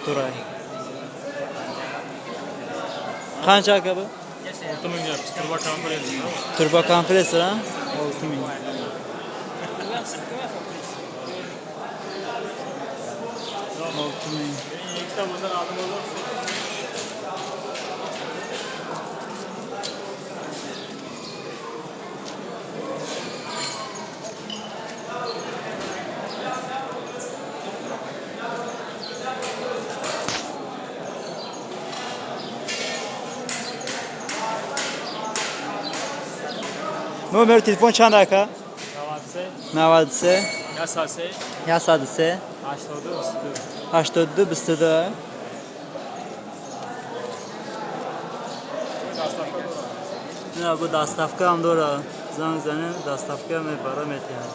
Турай. Qancha, aka, bu? 6000 deyapmiz. Turbo kompressor. Turbo kompressor, ha? 6000. 6000. Ikkita bo'lsa lazım olur. Номер телефон чанд, ака? 93 93 103 103 82 22. 82 22. Не, бу доставка ҳам дора. Занг занем, доставка мебара, метиҳад.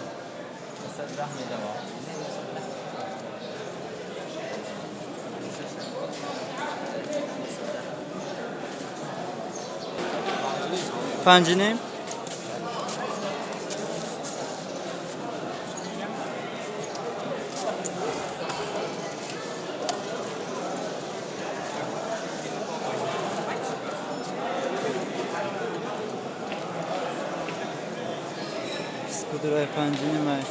5,5. Скутерай 5,5 ай.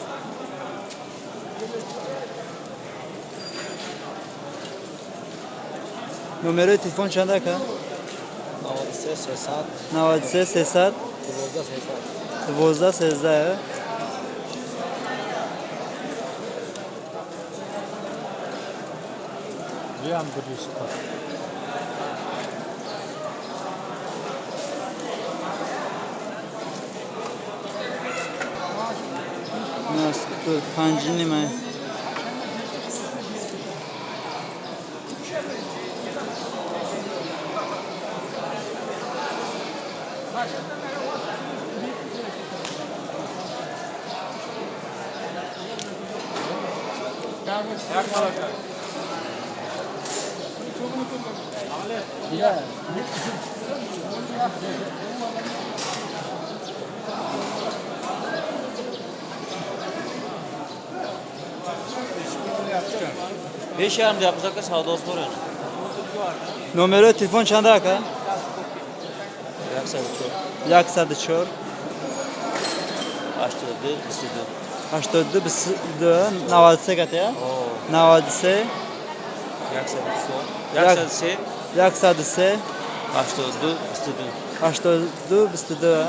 Номерои телефон чанд, ака? 93 300. 93 300. 12 300. 12 13. Ям birisi. На, скутер 5,5 ай. 5,5 deyapmiz, aka, savdosi bor yani. Номерои телефон чанд, ака? 104. 104. 82 22. 82 22 93 катя? О, 93. 104. 103. 103. 82 22. 82 22.